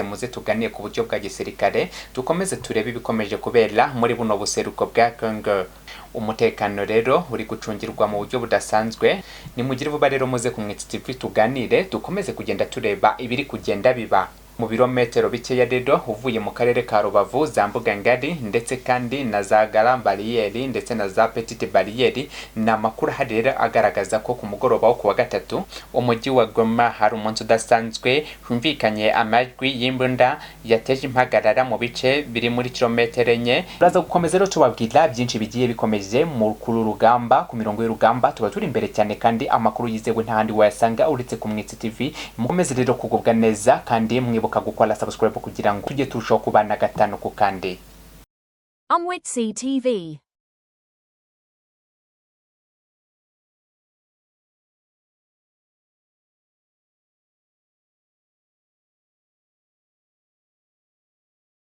Muze tuganire ku buryo bwa gisirikare, dukomeze turebe ibikomeje kubera muri buno buseruko bwa Congo. Umutekano rero uri gucungirwa mu buryo budasanzwe. Nimugire vuba rero muze ku Mwitsi TV, tuganire, dukomeze kugenda tureba ibiri kugenda biba mu birometero bikeya rero uvuye mu karere ka Rubavu, za Mbuga Ngari, ndetse kandi na za Gara Bariyeri, ndetse na za Petite Bariyeri. Ni amakuru ahari rero agaragaza ko ku mugoroba wo kuwa gatatu umujyi wa Goma hari umunsi udasanzwe, humvikanye amajwi y'imbunda yateje impagarara mu bice biri muri kilometero 4. Turaza gukomeza rero tubabwira byinshi bigiye bikomeje mu kuri rugamba, ku mirongo y'urugamba tuba turi imbere cyane, kandi amakuru yizewe nta handi wayasanga uretse ku Mwitsi TV. Mukomeze rero kugubwa neza, kandi mwibuka gukora subscribe kugira ngo tujye turushaho kubana gatanu ku kandi. Umwitsi TV.